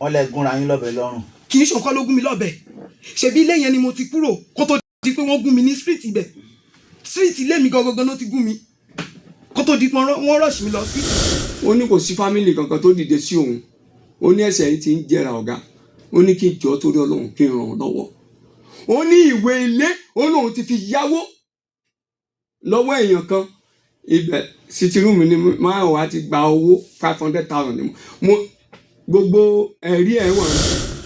Wọ́n lẹ gúnra yín lọ́bẹ lọ́rùn. Kì í ṣòkan ló gún mi lọ́bẹ. Ṣebí ilé yẹn ni mo ti kúrò kó tó di pé wọ́n gún mi ní street ibẹ̀. Street ilé mi gangan ló ti gún mi kó tó di pé wọ́n rush mi lọ street. Ó ní kò sí family kankan tó dìde sí òun. Ó ní ẹsẹ̀ yìí ti ń jẹrà ọ̀gá. Ó ní kí n jọ torí Ọlọ́run, kí n ràn án lọ́wọ́. Ó ní ìwé ilé, ó lóun ti fi yáwó lọ́wọ́ èèyàn kan. Ibẹ̀ sitting room ni Máyọ̀wá ti gba owó 500,000 ni mo gbogbo ẹ̀rí ẹ̀ wọ̀n.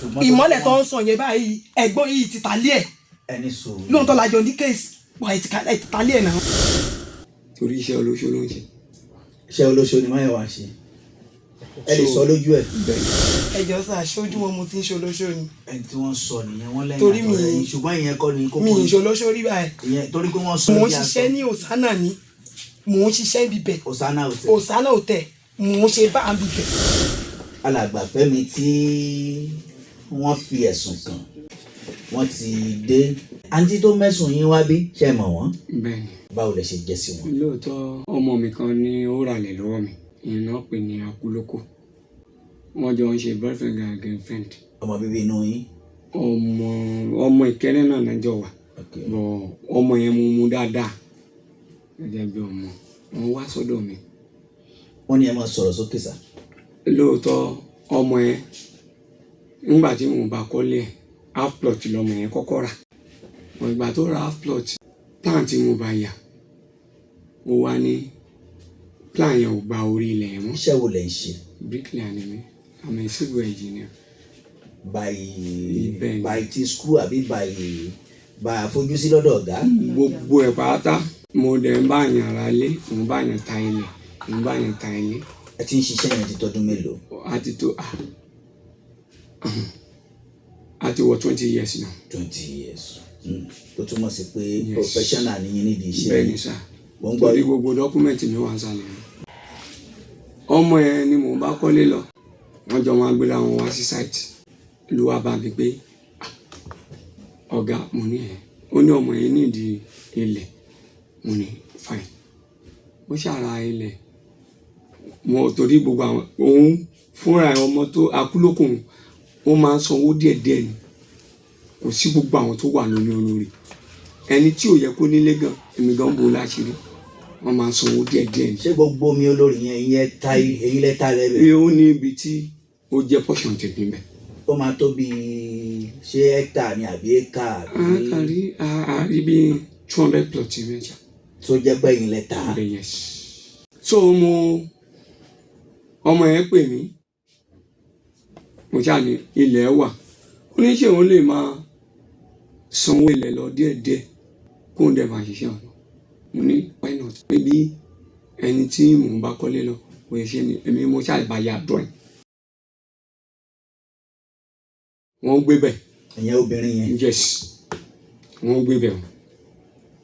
Ṣùgbọ́n Ìmọ́lẹ̀ tó ń sọ yẹn báyìí, ẹ̀gbọ́n yìí ti tà lé ẹ̀. Ẹni sùúrù. Lóòótọ́ la jọ ní case wà, ẹ̀ ti tà lé ẹ̀ náà. Torí iṣẹ́ olóṣó ló ń ṣe. Iṣẹ́ olóṣó ni Máyọ̀wá ń ṣe, ẹ lè sọ lójú ẹ̀? Bẹ́ẹ̀. Ẹ jọ̀ọ́ sà, ṣojú wọn mo ti ń ṣe olóṣó ni? Ẹni tí wọ́n sọ nìyẹn, wọ́n lẹ́yìn Torí mi- àtọ̀rẹ́ yín, ṣùgbọ́n ìyẹn kọ́ ni kókó. Mi ì ṣe olóṣó rí báyìí. Ìyẹn torí pé wọ́n sọ Mò ń bí a sọ. ṣiṣẹ́ ní Osana ni, mò ń ṣiṣẹ́ bíbẹ̀. Osana Hotel. Osana Hotel, mò ń ṣe bá à ń bíbẹ̀. Alàgbà Fẹ́mi tí wọ́n fi ẹ̀sùn kàn, wọ́n ti dé. Àǹtí tó mẹ́sùn yín wá bí, ṣe mọ̀ wọ́n? Bẹ́ẹ̀ ni. Báwo lẹ ṣe jẹ́ sí wọn? Lóòótọ́, ọmọ mi kan ní ó ralẹ̀ lọ́wọ́ mi, ìyẹn náà pè ní Akúlókò. Wọ́n jọ ń ṣe boyfriend and girlfriend. Ọmọ bíbí inú yín? Ọmọ ọmọ Ìkẹ́rẹ́ náà náà jọ wà. Bọ̀ ọmọ yẹn, mo mú dáadáa gẹ́gẹ́ bí ọmọ. Wọ́n wá sọ́dọ̀ mi. Wọ́n ní ẹ máa sọ̀rọ̀ sókè sà. Lóòótọ́, ọmọ yẹn, nígbà tí mo bá kọ́lé ẹ̀, half plot lọmọ yẹn kọ́kọ́ rà. Wọ́n ìgbà tó ra half plot, plan tí mo bá yà, ó wá ní plan yẹn ò gba orí ilẹ̀ yẹn mọ́. Iṣẹ́ wo lẹ ń ṣe? Bricklayer ni mí. I'm a civil engineer. By Bẹ́ẹ̀ni. By ti school àbí by àfojúsí lọ́dọ̀ ọ̀gá? Gbogbo ẹ̀ pátá. Mo dẹ̀ ń bá yàn ra ilé, mo ń bá yàn ta ilẹ̀, mo ń bá yàn ta ilé. Ẹ ti ń ṣiṣẹ́ yẹn ti tọdún mélòó? A ti tó, a ti wọ 20 years now. 20 years. Tó túmọ̀ sí pé Yes. professional ni yín nídìí iṣẹ́ Bẹ́ẹ̀ ni yín. sá. Mo ń gbọ́. Torí gbogbo document mi wà sálẹ̀ mi. Ọmọ yẹn ni mò ń bá kọ́lé lọ. Wọ́n jọ máa gbéra wọn wá sí site. Ló wá bá mi pé, "Ah, ọ̀gá." Mo ní ẹ̀. Ó ní ọmọ yẹn nídìí ilẹ̀. Mo ní fine. Ó ṣàrà ilẹ̀ mo, torí gbogbo àwọn òun fúnra ẹ̀, ọmọ tó akúlókùn, ó máa ń sanwó díẹ̀díẹ̀ ni. Kò sí gbogbo àwọn tó wà lórí olórí ẹni tí ò yẹ kó nílé gan, èmi gan bò láṣìírí. Wọ́n máa ń sanwó díẹ̀díẹ̀ ni. Ṣé gbogbo omi olórí yẹn, ìyẹn ta èyí lẹ ta lẹ́bẹ̀? Ẹ, ó ní ibi tí ó jẹ́ portion tèmi bẹ́ẹ̀. Ó máa tó bí ṣé hectare ni àbí acre àbí? A rí a rí bí 200 plot mẹ́ta. Tó jẹ́ pé ẹ̀yin lẹ ta? Bẹ́ẹ̀, yes. So mo ọmọ yẹn pè mí, mo ṣáà ní ilẹ̀ wà. Ó ní ṣé òun lè máa sanwó ilẹ̀ lọ díẹ̀díẹ̀, kóun dẹ̀ máa ṣiṣẹ́ ọ̀nà. Mo ní why not, pé bí ẹni tí mò ń bá kọ́lé lọ kò yẹ ṣe ni èmi mo ṣáà bá ya drawing. Wọ́n gbé bẹ̀. Ìyẹn obìnrin yẹn? Yes, wọ́n gbé bẹ̀,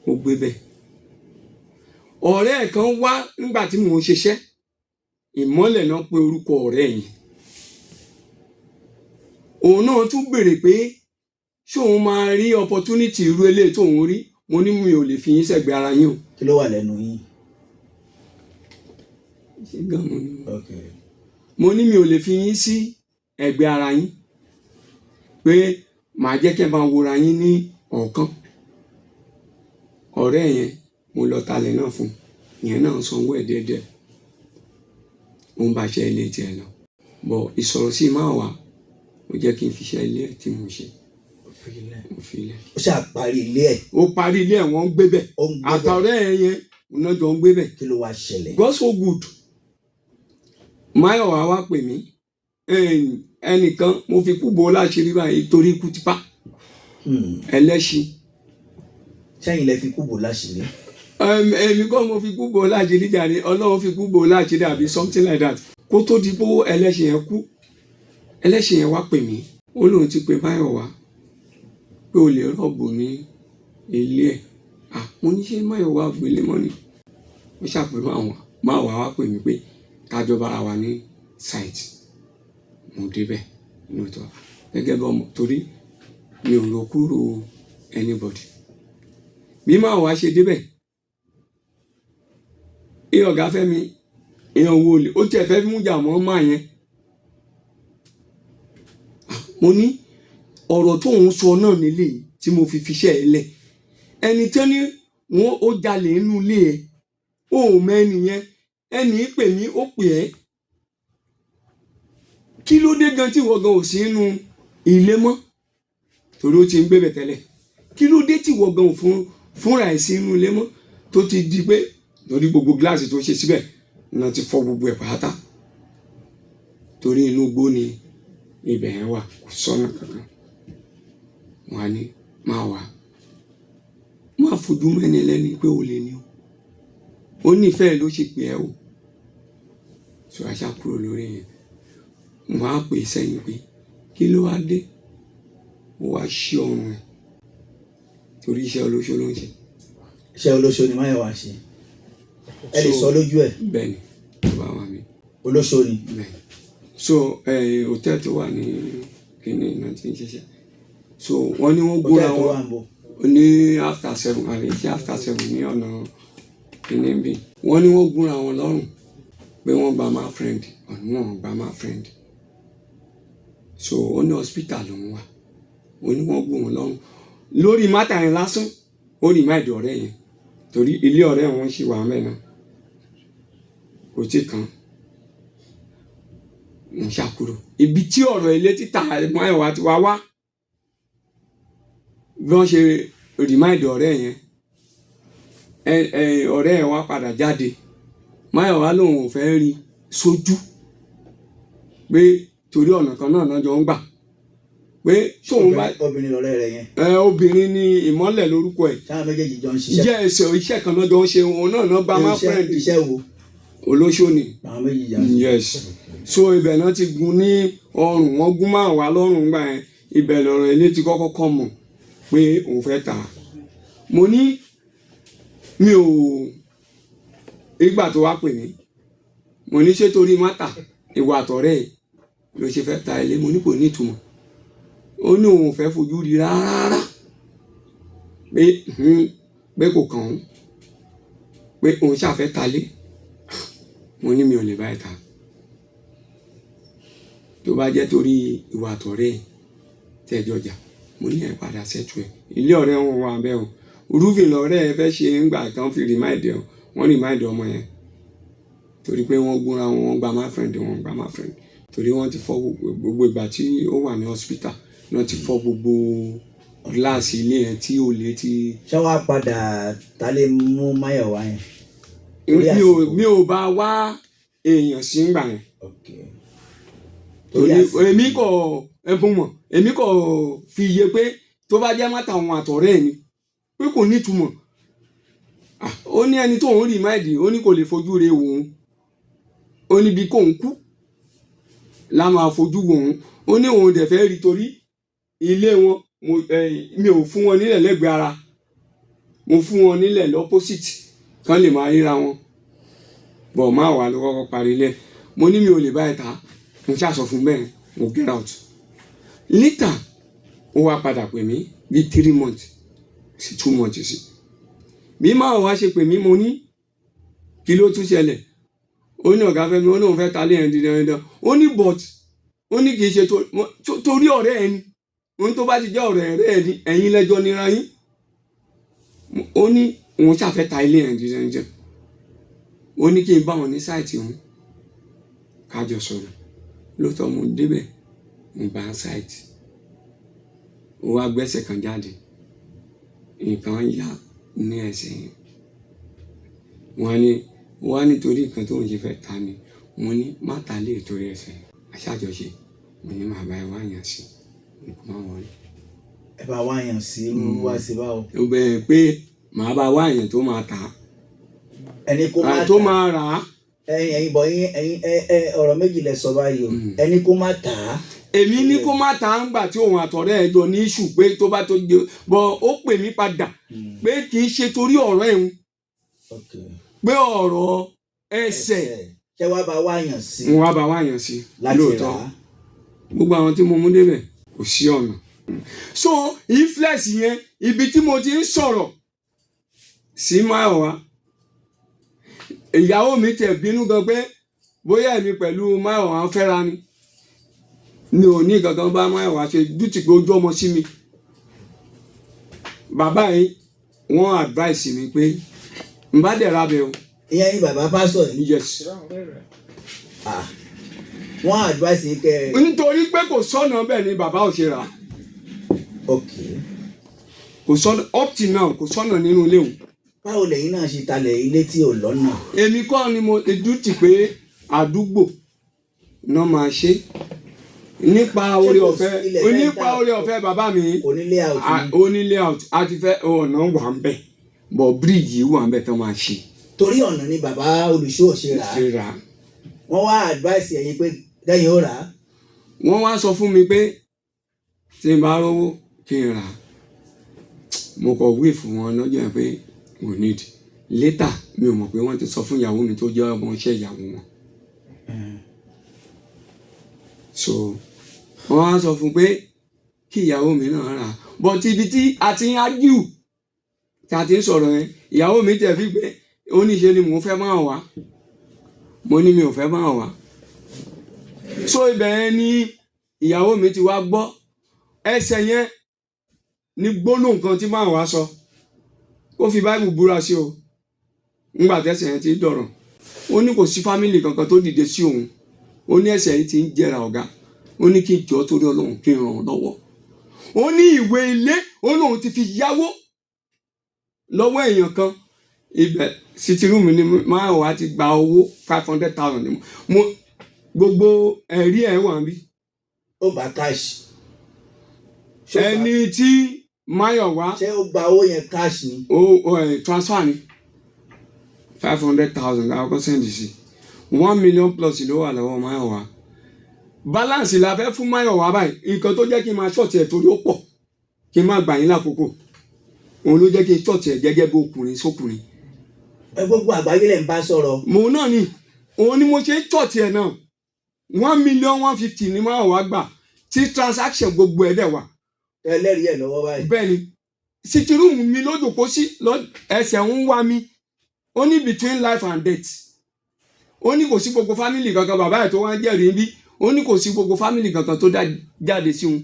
ó gbé bẹ̀. Ọ̀rẹ́ ẹ̀ kan wá nígbà tí mò ń ṣiṣẹ́. Ìmọ́lẹ̀ náà pé orúkọ ọ̀rẹ́ yẹn. Òun náà tún béèrè pé ṣé òun máa rí opportunity irú eléyìí tóun rí. Mo ní mi ò lè fi yín sẹ́gbẹ̀ẹ́ ara yín o. Kí ló wà lẹ́nu yín? Ṣé gan mo ní? Ok. Mo ní mi ò lè fi yín sí ẹ̀gbẹ́ ara yín, pé màá jẹ́ kí ẹ máa wòra yín ní ọ̀kan. Ọ̀rẹ́ yẹn, mo lọ talẹ̀ náà fún un. Ìyẹn náà sanwó ẹ̀ díẹ̀díẹ̀, ó ń bá iṣẹ́ ilé tiẹ̀ lọ bọ̀. Ìsọ̀rọ̀ sí máa wà, ó jẹ́ kí n fi iṣẹ́ ilé tí mo ṣe, mo fi lẹ̀. Ó ṣáà parí ilé ẹ̀? Ó parí ilé ẹ̀, wọ́n ń gbé bẹ̀. Ó ń gbé bẹ̀. Àtọ̀rẹ́ ẹ̀ yẹn náà jọ ń gbé bẹ̀. Kí ló wá ṣẹlẹ̀? God so good. Máyọ̀wá wá pè mí. Ẹnìkan mo fi kú bo láṣìírí báyìí torí ikú ti pa ẹlẹ́ṣin. Sẹ́yìn lẹ fi kú bò láṣìírí? Èmi kọ́ mo fi kú bo láṣìírí jàre, Ọlọ́run fi kú bo láṣìírí àbí something like that. Kó tó di pé ẹlẹ́ṣin yẹn kú, ẹlẹ́ṣin yẹn wá pè mí. Ó lóun ti pe Máyọ̀wá pé o lè rob ní ilé ẹ̀. Ah, mo ní ṣé Máyọ̀wá gbélé mọ́ ni? Ó ṣàpè Máyọ̀wá wá pè mí pé kájọ bára wa ní site. Mo débẹ̀ lóòótọ́ gẹ́gẹ́ bí ọmọ, torí mi ò ro kúrò anybody. Bí Máyọ̀wá ṣe débẹ̀, ìyẹn ọ̀gá Fẹ́mi, ìyẹn owó olè, ó tiẹ̀ fẹ́ mú jà mọ́ máa yẹn. Mo ní ọ̀rọ̀ tó ń sọ náà nílé yìí tí mo fi fiṣẹ́ ẹ lẹ̀, ẹni tó ní wọn ó jalè nínú ilé ẹ, ó ò mọ ẹni yẹn, ẹni pè mí, ó pè ẹ́, kí ló dé gan tí ìwọ gan ò sí nínú ilé mọ́, torí ó ti ń gbébẹ̀ tẹ́lẹ̀? Kí ló dé tí ìwọ gan ò fúnra ẹ̀ sí inú ilé mọ́, tó ti di pé torí gbogbo gíláàsì tó ṣe síbẹ̀ náà ti fọ́ gbogbo ẹ̀ pátá, torí inú igbó ni ibẹ̀ yẹn wà, kò sọ́nà kankan. Wọn á ní máa wà, máa fojú mẹ́ni ẹlẹ́ni pé o lè ní o, ó nífẹ̀ẹ́ ló ṣe pé ẹ o. Sọ àṣà kúrò lórí yẹn. Wọn á pè sẹ́yìn pé kí ló wá dé, ó wá ṣí ọrùn ẹ̀, torí iṣẹ́ olóṣó ló ń ṣe. Iṣẹ́ olóṣó ni Máyọ̀wá ń ṣe? Ẹ lè sọ lójú ẹ̀? Bẹ́ẹ̀ ni, tó bá wà mí. Olóṣó ni? Bẹ́ẹ̀. So hòtẹ́ẹ̀lì tó wà ní kíní náà ti ń ṣiṣẹ́. So wọ́n ní wọ́n gbóra Hòtẹ́ẹ̀lì tó wọn wà ń bọ̀? Ní after seven, àlè ṣe after seven ní ọ̀nà kíní bí. Wọ́n ní wọ́n gúnra wọn lọ́rùn pé wọ́n gba my friend, ọ̀nà wọn gba my friend. So ó ní hospital lòún wà, ó ní wọ́n gún wọn lọ́rùn lórí matter yẹn lásán. Ó rí máìdì ọ̀rẹ́ yẹn, torí ilé ọ̀rẹ́ wọn ṣì wà mẹ́ náà, kò tí kan ń ṣàkúrò ibi tí ọ̀rọ̀ ilé títà Máyọ̀wá ti wá wá. Bí wọ́n ṣe remind ọ̀rẹ́ yẹn, ẹ ẹ ọ̀rẹ́ yẹn wá padà jáde. Máyọ̀wá lòun ò fẹ́ rí sójú, pé torí ọ̀nà kan náà náà jọ ń gbà, pé tóun bá Obìnrin lọ̀rẹ́ rẹ̀ yẹn? Ẹ, obìnrin ni, Ìmọ́lẹ̀ lórúkọ ẹ̀. Táwọn méjèèjì jọ ń ṣiṣẹ́? Jẹ́ ẹsẹ̀ iṣẹ́ kan náà jọ ń ṣe, òun náà náà bá má friend. Iṣẹ́ wo? Olóṣó ni. Làwọn méjèèjì jọ ń ṣe? Yes. So ibẹ̀ náà ti gun ní ọrùn, wọ́n gún máa wà lọ́rùn gbà yẹn. Ibẹ̀ lọ̀rọ̀ ilé ti kọ́kọ́ kọ́ mọ̀ pé òun fẹ́ tà á. Mo ní mi ò ìgbà tó wá pè mí, mo ní ṣé torí matter ìwà àtọ̀rẹ́ ẹ̀ ló ṣe fẹ́ ta ilé? Mo ní kò ní ìtumọ̀. Ó ní òun ò fẹ́ fojú rí rárá, pé pé kò kàn án, pé òun ṣàfẹ́ ta lé. Mo ní mi ò lè bá ẹ ta tó bá jẹ́ torí ìwà àtọ̀rẹ́ ẹ̀ tẹ́jọ́ jà. Mo ní ẹ̀ padà settle ẹ̀. Ilé ọ̀rẹ́ wọn wà bẹ́ẹ̀ o, roofing lọ́rẹ́ ẹ fẹ́ ṣe ńgbà tán fi remind ẹ, wọ́n remind ọmọ yẹn, torí pé wọ́n gúnra wọn, wọ́n gba my friend, wọ́n gba my friend, torí wọ́n ti fọ́ gbogbo ìgbà tí ó wà ní hospital wọ́n ti fọ́ gbogbo gíláàsì ilé yẹn tí olè ti. Ṣé wàá padà ta lè mú Máyọ̀wá yẹn? Torí Mi ò àsìkò. Mi ò bá wá èèyàn sí ńgbà yẹn. Torí àsìkò. Èmi kò ẹbùn mọ̀, èmi kò fi iye pé tó bá jẹ́ matter òun àtọ̀rẹ́ ẹ̀ ni, pé kò ní ìtumọ̀. Ah, ó ní ẹni tó ń remind, ó ní kò lè fojú re òun, ó ní bí kóun kú la máa fojú wo òun. Ó ní òun dẹ̀ fẹ́ rí, torí ilé wọn mi ò fún wọn nílẹ̀ lẹ́gbẹ̀ẹ́ ara, mo fún wọn nílẹ̀ l'opposite kán lè máa ríra wọn bọ̀. Má wà ló kọ́kọ́ parí ilé. Mo ní mi ò lè bá ẹ ta. Mo ṣáà sọ fún bẹ́ẹ̀, mo get out. Later ó wá padà pè mí bí 3 months sí 2 months sí. Bí máa wá ṣe pè mí, mo ní kí ló tún ṣẹlẹ̀? Ó ní ọ̀gá Fẹ́mi, ó lóun fẹ́ ta lé yẹn dídán dídán. Ó ní but ó ní kì í ṣe torí ọ̀rẹ́ ẹni òun, tó bá ti jẹ́ ọ̀rẹ́ rẹ̀ ẹni, ẹ̀yin lẹ́jọ́ nira yín. Ó ní òun ṣàfẹ́ ta ilé yẹn dídán dídán. Ó ní kí n bá wọn ní site òun kájọ sọ̀rọ̀. Lóòótọ́ mo débẹ̀, mo bá site, ó wá gbẹ́sẹ̀ kan jáde, nǹkan yá ní ẹsẹ̀ yẹn. Wọ́n ní wọ́n á nítorí nǹkan tó ń ṣe fẹ́ ta ni. Mo ní má ta lé torí ẹsẹ̀ yẹn. Aṣáájọṣe, mo ní màá bá ẹ wá yàn sí, mo kò má wọlé. Ẹ bá wá yàn sí irú wá sí báwo? Ó bẹ̀rẹ̀ pé màá bá wá èèyàn tó máa tà á. Ẹni kó má tó tà. Máa rà á. Ẹ̀yin ẹ̀yin bọ̀ yín, ẹ̀yin ẹ ẹ ọ̀rọ̀ méjì lẹ sọ báyìí o. Ẹni kó má tà á. Èmi ní kó má ta ń gbà tí òun àtọ̀rẹ́ ẹ̀ jọ ní issue, pé tó bá tó jẹ bọ́. Ó pè mí padà pé kì í ṣe torí ọ̀rọ̀ ẹ̀hún, pé ọ̀rọ̀ ẹsẹ̀. Ṣé wàá bá wá yàn sí? Mo wá bá wá yàn sí láti lóòótọ́. Rà á. Gbogbo àwọn tí mo mú débẹ̀, kò sí ọ̀nà. So influence yẹn, ibi tí mo ti ń sọ̀rọ̀ sí Máyọ̀wá, ìyàwó mi tẹ̀ bínú gan pé bóyá èmi pẹ̀lú Máyọ̀wá ń fẹ́ra ni. Mi ò ní kankan bá Máyọ̀wá ṣe dútì pé ojú ọmọ sí mi. Bàbá yìí wọ́n advice mi pé n bá dẹ̀ ra bẹ̀ o. Ìyẹn ni bàbá pásítọ̀ yìí? Yes. Ah, wọ́n advice yín kẹ́ ẹ. Nítorí pé kò sọ́nà bẹ́ẹ̀ ni bàbá ò ṣe rà. Kò sọ́nà, up till now kò sọ́nà nínú ilé òun. Báwo lẹ̀yin náà ṣe talẹ̀ ilé tí ò lọ́nà? Èmi kọ́ ni mo dútì pé àdúgbò náà máa ṣe nípa oore kò ọ̀fẹ́ sí ilẹ̀ fẹ́ nípa tà? Oore ọ̀fẹ́ bàbá mi. Kò ní layout ni? Ó ní layout, a ti fẹ́ ọ̀nà wà ń bẹ̀, bọ̀ bíríìjì wà ń bẹ̀ tán máa ṣe. Torí ọ̀nà ni bàbá olùṣọ́ ò ṣe rà á. Ṣe rà á. Wọ́n wá advice ẹ̀yin pé lẹ́yìn ó rà á. Wọ́n wá sọ fún mi pé tí n bá rówó kí n rà á. Mo kọ̀ wí fún wọn lọ́jọ́ yẹn pé mo need later. Mi ò mọ̀ pé wọ́n ti sọ fún ìyàwó mi tó jẹ́ ọmọ iṣẹ́ ìyàwó wọn. So wọ́n wá sọ fún pé kí ìyàwó mi náà rà á, but ibi tí a ti ń argue, tí a ti ń sọ̀rọ̀ yẹn, ìyàwó mi tẹ̀ fi pé ó ní ṣe ni mò ń fẹ́ máa wá. Mo ní mi ò fẹ́ máa wá. So ibẹ̀ yẹn ni ìyàwó mi ti wá gbọ́ ẹsẹ̀ yẹn ní gbólóhùn kan tí máa wá sọ, kó fi báìbù búra sí o. Ńgbà tẹ́sẹ̀ yẹn ti dọ̀rọ̀, ó ní kò sí family kankan tó dìde sí òun. Ó ní ẹsẹ̀ yìí ti ń jẹrà ọ̀gá. Ó ní kí n jọ torí Ọlọ́run, kí n ràn án lọ́wọ́. Ó ní ìwé ilé, ó lóun ti fi yáwó lọ́wọ́ èèyàn kan. Ibẹ̀ sitting room ni máa wá ti gba owó 500,000 ni mo gbogbo ẹ̀rí ẹ̀ wà níbí. Ó gba cash? Ẹni tí Máyọ̀wá. Ṣé ó gba owó yẹn cash ni? Ó ẹ transfer ni. 500,000 la kọ́kọ́ send sí. 1 million plus ló wà lọ́wọ́ Máyọ̀wá. Balance la fẹ́ fún Máyọ̀wá báyìí. Nǹkan tó jẹ́ kí n máa short ẹ̀ torí ó pọ̀, kí n má gbà yín lákòókò, òun ló jẹ́ kí n short ẹ̀ gẹ́gẹ́ bí ọkùnrin sókùnrin. Ẹ gbogbo àgbáyé lẹ̀ ń bá sọ̀rọ̀. Mo náà ni òun ni mo ṣe ń short ẹ̀ náà. 1,150,000 ni Máyọ̀wá gbà tí transaction gbogbo ẹ̀ dẹ̀ wà. Ẹlẹ́rìí ẹ̀ lọ́wọ́ báyìí. Bẹ́ẹ̀ ni, sitting room mi ló jòkó sí, ẹsẹ̀ ń wá mi. Ó ní between life and death. Ó ní kò sí gbogbo family kankan, bàbá ẹ̀ tó wá ń jẹ́rìí bí. Ó ní kò sí gbogbo family kankan tó jáde sí òun.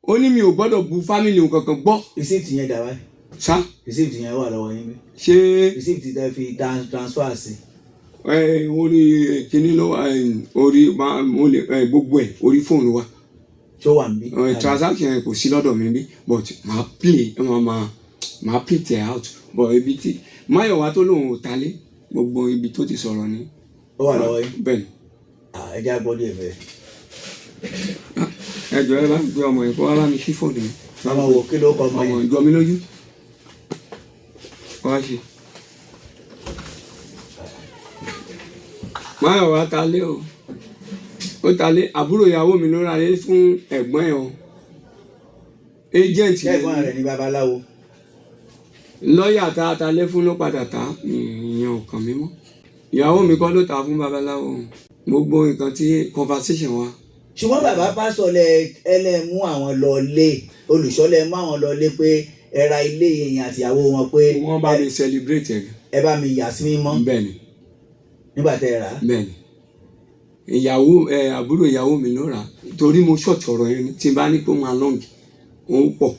Ó ní mi ò gbọ́dọ̀ bu family òun kankan gbọ́. Receipt yẹn dà báyìí? Sá. Receipt yẹn wà lọ́wọ́ yín bí? Ṣé? Receipt tẹ́ fi transfer sí. Ẹ orí kíní ló wà, orí mo lè gbogbo ẹ orí fóònù wa. Ṣó wà níbí? Transaction yẹn kò sí lọ́dọ̀ mi bí, but màá play, màá print it out. But ibi tí Máyọ̀wá tó lóun ò talé, gbogbo ibi tó ti sọ̀rọ̀ ni. Ó wà lọ́wọ́ yín? Bẹ́ẹ̀ ni. Ah, ẹ já gbọ́dọ̀ ẹ̀ bẹ́ẹ̀. Ẹ jọ̀ọ́, ẹ bá gbé ọmọ yẹn kó wá bá mi ṣí fóònù mi. Ọmọ wo? Kí ló kọ ọmọ Ọmọ yẹn? ìjọ mi lójú wá ṣe. Máyọ̀wá talé o, ó talé. Àbúrò ìyàwó mi ló ra lé fún ẹ̀gbọ́n ẹ̀ o, agent. Ṣé ẹ̀gbọ́n rẹ̀ ní babaláwo? Lọ́ọ̀yà tá a talé fún ló padà tá. Ìyẹn ò kàn mí mọ́. Ìyàwó mi kọ́ ló ta fún babaláwo. Gbogbo nǹkan tí conversation wa. Ṣùgbọ́n bàbá pásọ̀ lẹ ẹ lẹ mú àwọn lọ lé, olùṣọ́ lẹ mú àwọn lọ lé pé ẹ ra ilé yẹn àtìyàwó wọn pé Wọ́n bá mi celebrate ẹ̀. Ẹ bá mi yà sí mímọ́. Bẹ́ẹ̀ ni. Nígbà tẹ́ ẹ rà á. Bẹ́ẹ̀ ni, ìyàwó ẹ, àbúrò ìyàwó mi ló rà á, torí mo short ọ̀rọ̀ yẹn ni. Tí n bá ní kó máa long, ó pọ̀.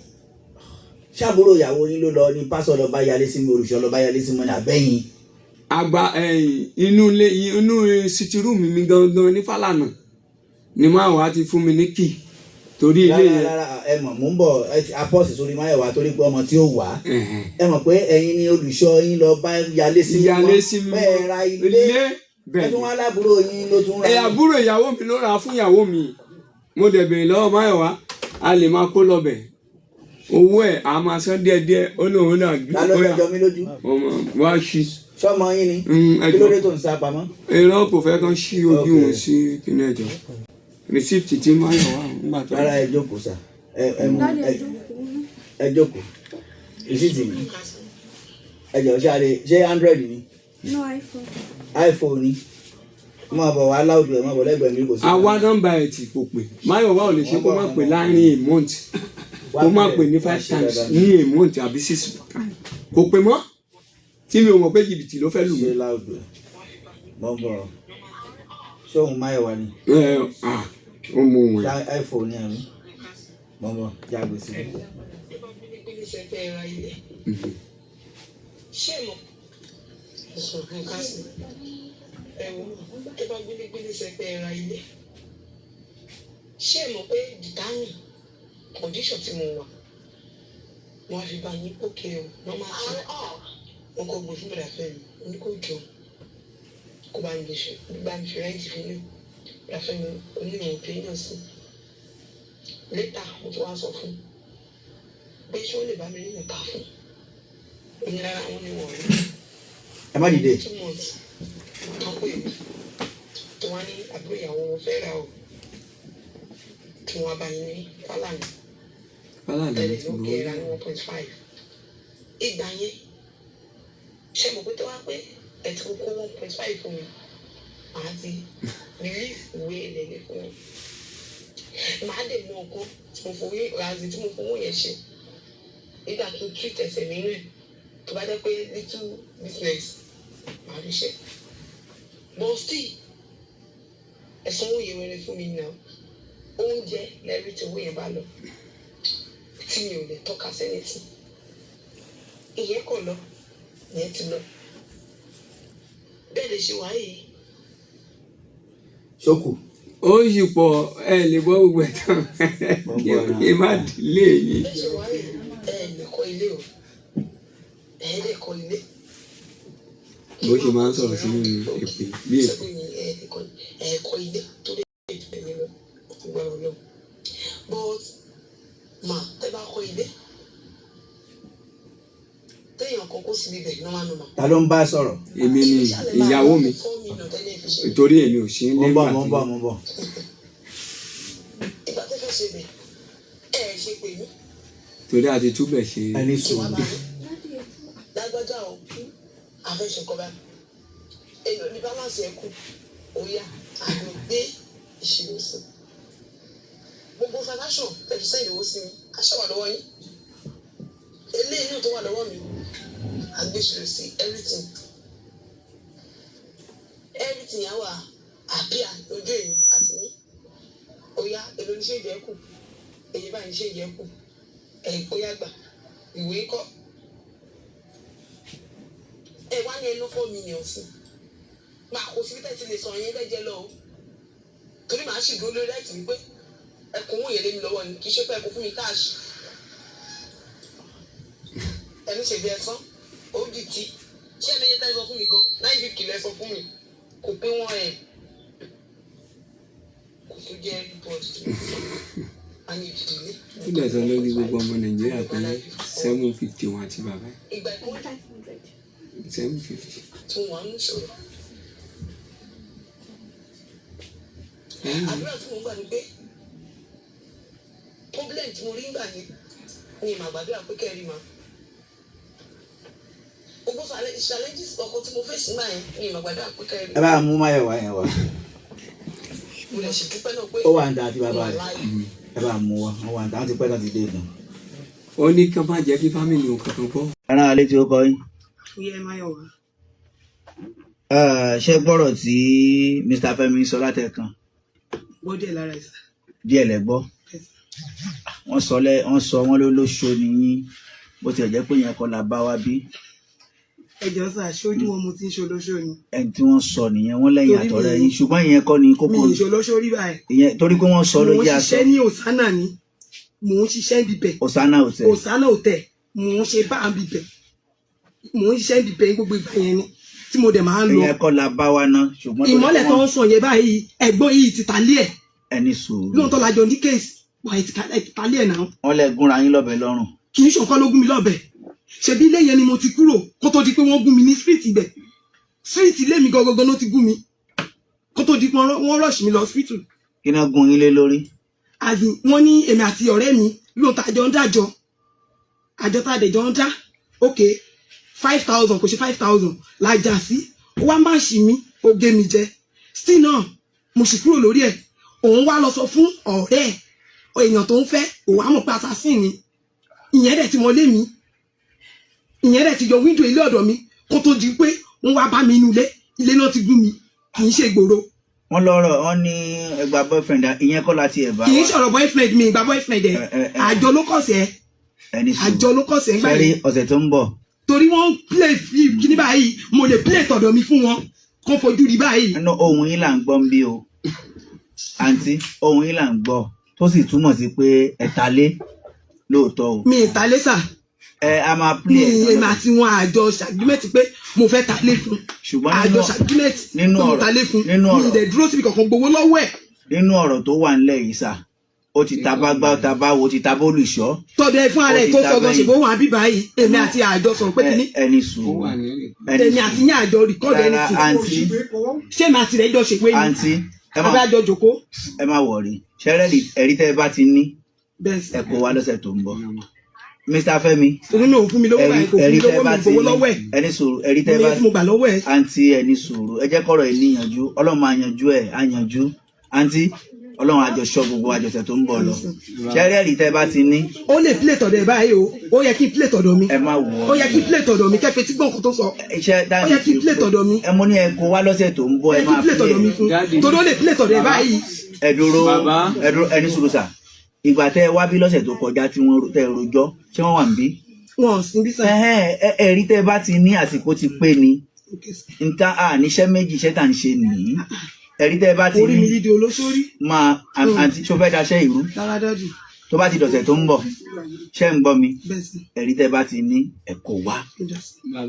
Ṣàbúrò ìyàwó yín ló lọ ní pásọ̀ lọ bá yálé sí mi, olùṣọ́ lọ bá yálé sí mi ní àbẹ́yìn? Àgbà inú ilé, inú sitting room mi gangan ní Fálànà ni máa wá ti fún mi ní key torí ilé Rárá. yẹn. Rárá, ẹ mọ̀, mò ń bọ̀. Ẹ ti apọ́sì sórí Máyọ̀wá torí pé ọmọ tí ó wà á. Ẹ mọ̀ pé ẹ̀yin ni olùṣọ́ yín lọ bá yálé sí mímọ́. Ìyálé sí mi. Bẹ́ẹ̀ ra ilé. Ilé. Ẹ Bẹ́ẹ̀ tún ni. wá lábúrò yín ló tún ra. Ẹ àbúrò ìyàwó mi ló ra fún ìyàwó mi. Mo dẹ̀ bèrè lọ́wọ́ Máyọ̀wá, a lè máa kó lọ́bẹ̀, owó ẹ̀ a máa san díẹ̀díẹ̀. Ó lóun náà gbé. Ta ló fẹ́ jọ mí lójú? Ọmọ wa ṣí. Sọmọ yín ni? Ẹ Kí ló jọ̀ọ́. dé tó ń sá pamọ́? Irọ́, kò fẹ́ kán ṣí ojú òun sí kíní. Ẹ̀jọ̀, receipt tí Máyọ̀wá ń gbà tó. Rárá, ẹ jókòó sà, ẹ mú. Daddy, Ẹ ẹ jókòó. Ẹ jókòó. Receipt mi, ẹ jọ̀ọ́, ṣáà ṣé Android ni? No, iPhone. iPhone ni. Máa bọ̀ wá láwùjọ, ẹ máa bọ̀ lẹ́gbẹ̀ẹ́ mi, kò sí. Àwa nọ́mbà ẹ̀ tí kò pè. Máyọ̀wá ò lè ṣe kó má pè láàrin a month, kó má pè ní five times ní a month àbí six times. Kò pè mọ́, tí mi ò mọ̀ pé jìbìtì ló fẹ́ lù mí. Ṣé láwùjọ ẹ mọ̀ ń bọ̀? Ṣóhun Máyọ̀wá ni? Ẹ ah, Ó mú òun ẹ̀. Ṣá iPhone ní àmì mọ́mọ́ jágbe sí i. Gbígbé sẹpẹ ra ilé ṣé mo nǹkan sí ẹwọ tó bá gbélégbélé sẹpẹ ra ilé, ṣé mo pé dìtámì condition tí mo wà, wọn á fi bá yín ókè o. Normal tí wọn kò gbé fún bàdà fẹ́ mi, mo ní kó jọ kó bá mi ṣe, bá mi fi rent fún mi. Bàdà fẹ́ mi onímọ̀ opinion sí. Later mo tún wá sọ fún pé ṣé ó lè bá mi rí nǹkan fún onírárá, wọn ni wọ́n rí. Ẹ má dìde. 2 months kan pé mi tó wá ní àbúrò ìyàwó wọn fẹ́ ra o, tí wọ́n bá yín ní Fálànà. Fálànà ló tẹ̀lé ti ló gbowó. kéré ní 1.5 ìgbà yẹn. Ṣé mo pé tó wá pé ẹ ti kó 1.5 fún mi, màá ti release ìwé ilẹ̀ fún mi, màá dè mọ nǹkan tí mo fowó razi, tí mo fowó yẹn ṣe nígbà kí n treat ẹsẹ̀ mi nù ẹ̀. Tó bá jẹ́ pé little business màá fi ṣe, but still ẹ̀sán owó yẹn wẹrẹ fún mi náà. Oúnjẹ lẹ́rìí tí owó yẹn bá lọ tí mi ò lè tọ́ka sẹ́ni tí ìyẹn kò lọ, ìyẹn ti lọ bẹ́ẹ̀ lè ṣe wáyé yìí. Ṣókù. Ó yí pọ̀, ẹ lè gbọ́ gbogbo ẹ̀ tán kí n má dìlé yìí. Bẹ́ẹ̀ ṣe wáyé ẹ lè kọ́ ilé o, ẹ lè kọ́ ilé. Bó ṣe máa ń sọ̀rọ̀ sínú èpè bí èpè. Sẹ́gun ni ẹ kọ́ ilé tó lè jù mí lọ agbára Ọlọ́run, but mà tẹ́ bá kọ́ ilé téèyàn kan kó síbi bẹ̀ normal normal. Ta ló ń bá sọ̀rọ̀? Èmi ni ìyàwó mi, 4 million tẹ́lẹ̀ fi ṣe. torí èmi ò sí Mo nílé ń bọ̀, nígbà mo ń tí bọ̀, mo ń bọ̀. Ìgbà tẹ́ fẹ́ ṣe bẹ̀ ẹ ṣe pè mí. Torí a ti túbẹ̀ ṣe. Ẹni kí wàá sùúrù. bá mi lágbájá o, àfẹsùn kọba èlò ní balance ẹ kù, ó yá àgbẹ̀ gbé ìṣirò sí gbogbo transaction tẹ̀sí sẹ́yìn owó sí mi, aṣọ wà lọ́wọ́ yín, eléyìí náà tó wà lọ́wọ́ mi, àgbéṣirò sí everything, everything yà wà àbíà lójú èmi àti yín. Ó yá, èlò ní ṣe ìjẹ́ kù, èyí báyìí ní ṣe ìjẹ́ kù ẹ̀, ó yá gbà ìwé kọ́ ẹ wá ní ẹnu 4 million sí máa kó síbi tẹ́ ti lè sọ yẹn lẹ́jẹ̀ lọ o, torí màá sì dúró lórí láìsí wípé ẹkùn owó yẹn lé mi lọ́wọ́ ni, kì í ṣe pé ẹkùn fún mi cash. Ẹni ṣèbí ẹsán ó di tí ṣé ẹni yẹn tẹ́ sọ fún mi gan, 950 lẹ sọ fún mi, kò pé wọ́n ẹ̀ kò tó jẹ́ bọ́ọ̀dù tí mo sọ a ní ìdílé. Ó dẹ̀ sọ lórí gbogbo ọmọ Nàìjíríà pé 750 wọn àti bàbá ẹ̀. Ìgbà ìkọ́jú 750. tí wọ́n ń sọ̀rọ̀, àdúrà tí mo ń gbà ni pé problem tí mo rí ń gbà yẹn ni màá gbàdúrà pé kẹ́rì máa gbogbo challenges ọkọ tí mo fèsì gbà yẹn ni màá gbàdúrà pé kẹ́rì. Ẹ bá mú Máyọ̀wá yẹn wá. Mo lè ṣe dúpẹ́ náà pé Ó wà ń da àti bàbá mo rẹ̀. láyé. Ẹ bá mú wa, wọ́n wà ń da, wọ́n ti pẹ́ tán ti dé gan. Ó ní kí wọ́n má jẹ́ kí family òun kankan gbọ́. Ẹran alẹ́ tí ó kọ yín. Fúyẹ́ Máyọ̀wá. Ṣé gbọ́rọ̀ tí Mr. Fẹ́mi sọ látẹ̀kan? Gbọ́ díẹ̀ lára ẹ̀ sà. Díẹ̀ lẹ gbọ́. Wọ́n sọ lẹ́ wọ́n sọ wọ́n ló lóṣo nìyí, bó tiẹ̀ jẹ́ pé yẹn kọ́ la bá wa bí. Ẹ jọ̀ọ́ sà, ṣojú wọn mo ti ń ṣolóṣó ni? Ẹni tí wọ́n sọ nìyẹn, wọ́n lẹ́yìn Torí àtọ̀rẹ́ mi- yín, ṣùgbọ́n ìyẹn kọ́ ni Mi kókó. ì ṣolóṣó rí báyìí. Ìyẹn torí pé wọ́n sọ ló Mò ń jẹ́ aṣọ. ṣiṣẹ́ ní Osana ni, mò ń ṣiṣẹ́ bíbẹ̀. Osana Hotel. Osana Hotel, mò ń ṣe bá bíbẹ̀, mò ń ṣiṣẹ́ bíbẹ̀ ní gbogbo ìgbà yẹn ni tí mo dẹ̀ máa ń lọ. Ìyẹn kọ́ la bá wa ná, ṣùgbọ́n torí Ìmọ́lẹ̀ pé tó wọ́n ń sọ yẹn báyìí, ẹ̀gbọ́n yìí ti tàlé ẹ̀. Ẹni sùúrù. Lóòótọ́ la jọ ní case wà, ẹ̀ ti tàlé ẹ̀ náà. Wọ́n lẹ gúnra yín lọ́bẹ lọ́rùn. Kì í ṣòkan ló gún mi lọ́bẹ̀. Ṣebí ilé yẹn ni mo ti kúrò kó tó di pé wọ́n gún mi ní street ibẹ̀. Street ilé mi gangan ló ti gún mi kó tó di pé wọ́n rush mi lọ hospital. Kí náà gún yín lé lórí? As in, wọ́n ní èmi àti ọ̀rẹ́ mi lóòótọ́ àjọ ń dájọ́, àjọ tá a dẹ̀ jọ ń dá, ok, 5,000 kò ṣe 5,000 la jà sí. Ó wá má ṣì mí, ó gé mi jẹ. Still náà mo sì kúrò lórí ẹ̀. Òun wá lọ sọ fún ọ̀rẹ́ ẹ̀, èèyàn tó ń fẹ́, òun á mọ̀ pé assassin ni ìyẹn. Dẹ̀ ti mọ lé mi, ìyẹn dẹ̀ ti yọ window ilé ọ̀dọ̀ mi kó tó di pé wọ́n wá bá mi inú ilé. Ilé náà ti gún mi, kì í ṣe ìgboro. Wọ́n lọ́rọ̀ wọ́n ní ẹgbàá boyfriend, ìyẹn kọ́ láti ẹ̀ bá Kì í wa. sọ̀rọ̀ boyfriend mi, ìgbà boyfriend ẹ̀. Ẹ, ẹ, ẹ. Àjọ ló kọ̀sẹ̀. Ẹni sùúrù. Àjọ ló kọ̀sẹ̀ ńgbà Ṣẹ́rí yẹn. ọ̀sẹ̀ tó ń bọ̀. Torí wọ́n ń play kíní báyìí, mo lè play tọ̀dọ̀ mi fún wọn kó fojú rí báyìí. Nínú ohun yín là ń gbọ́ ń bí o, àǹtí, ohun yín là ń gbọ́, tó sì túmọ̀ sí pé ẹ ta lé lóòótọ́ o. Mi ì ta lé sà. Ẹ a máa Mi play ẹ̀. Èmi àti wọn àjọ ṣàgímẹ̀tì pé mo fẹ́ ta lé fún. Ṣùgbọ́n Àjọ nínú ṣàgímẹ̀tì nínú pé mo ọ̀rọ̀ ta lé fún. nínú Mi ì ọ̀rọ̀ dẹ̀ dúró síbi kankan gbowó lọ́wọ́ ẹ̀. Nínú ọ̀rọ̀ tó wà nílẹ̀ yìí sà, ó ti ta bá gbá, ó ta bá wo, ó ti ta bólùṣọ́. Tọ́dọ̀ ẹ fún ara Ó ẹ̀ ti tó ta sọ gan bẹ́yìn. ṣèbó wọn àbí báyìí, èmi àti àjọ sọ̀rọ̀ pé kíní. Ẹni Ó sùúrù. wà ní ẹ̀rì. Ẹni Èmi àti yín àjọ record Rárá, anything. àǹtí. Ṣé èmi àti rẹ̀ jọ ṣèwé ni? Àǹtí, ẹ má Àbí àjọ jòkó? Ẹ má worry. Ṣẹrẹ́ ẹ̀rí tẹ́ ẹ bá ti ní, Bẹ́ẹ̀ sì. ẹ kó wa lọ́sẹ̀ tó ń bọ̀. Mr. Fẹ́mi. Torí náà, òun fún mi lówó Ẹ̀rí báyìí, kò fún ẹ̀rí mi tẹ́ lówó, bá mi ti gbowó ní lọ́wọ́ ẹ̀. Ẹni sùúrù, ẹ̀rí tẹ́ Mo bá ní tí mo gbà lọ́wọ́ ẹ̀. Àǹtí, ẹni sùúrù, ẹ jẹ́ kọ́rọ̀ ẹ níyànjú. Ọlọ́run máa yanjú ẹ̀, á yanjú. Àǹtí, Ọlọ́run àjọṣọ gbogbo àjọṣe tó ń bọ̀ lọ. Ṣẹrẹ́ ẹ̀rí tẹ́ bá ti ní. Ó lè play tọ̀dọ̀ ẹ̀ báyìí o. Ó yẹ kí n play tọ̀dọ̀ mi. Ẹ má wọ̀. Ó yẹ kí n play tọ̀dọ̀ mi kẹfẹ́ tí gbọ̀n kó tó sọ. Iṣẹ́ Ó yẹ kí n play tọ̀dọ̀ mi. Ẹ mú ní ẹ kó wá lọ́sẹ̀ tó ń bọ̀. Ó Ẹ yẹ kí n máa play tọ̀dọ̀ mi fún. Daddy. Torí ó lè play tọ̀dọ̀ ẹ̀ báyìí. Ẹ dúró. Bàbá. Ẹ dúró, ẹni sùúrù sà. Ìgbà tẹ́ ẹ wá bí lọ́sẹ̀ tó kọjá tí wọ́n tẹ́ ẹ rojọ́, ṣé wọ́n wà ń bí? Wọn ò sí bí sà. Ẹhẹ́n, ẹ̀rí tẹ́ ẹ bá ti ní, àsìkò ti pé ni. Okay, sir. Nta a níṣẹ́ méjì, iṣẹ́ tà ń ṣe nìyí. Ẹ̀rí tẹ́ ẹ bá ti Orí mi ní lídi olóṣórí. Máa, àǹtí, ṣó fẹ́ daṣẹ́ ìrú? Rárá, daddy. Tó bá ti dọ̀sẹ̀ tó ń bọ̀, ṣé ń gbọ́ mi? Bẹ́ẹ̀ sì. Ẹ̀rí tẹ́ ẹ bá ti ní, ẹ kó wá. Ó dà sí. Bàbá.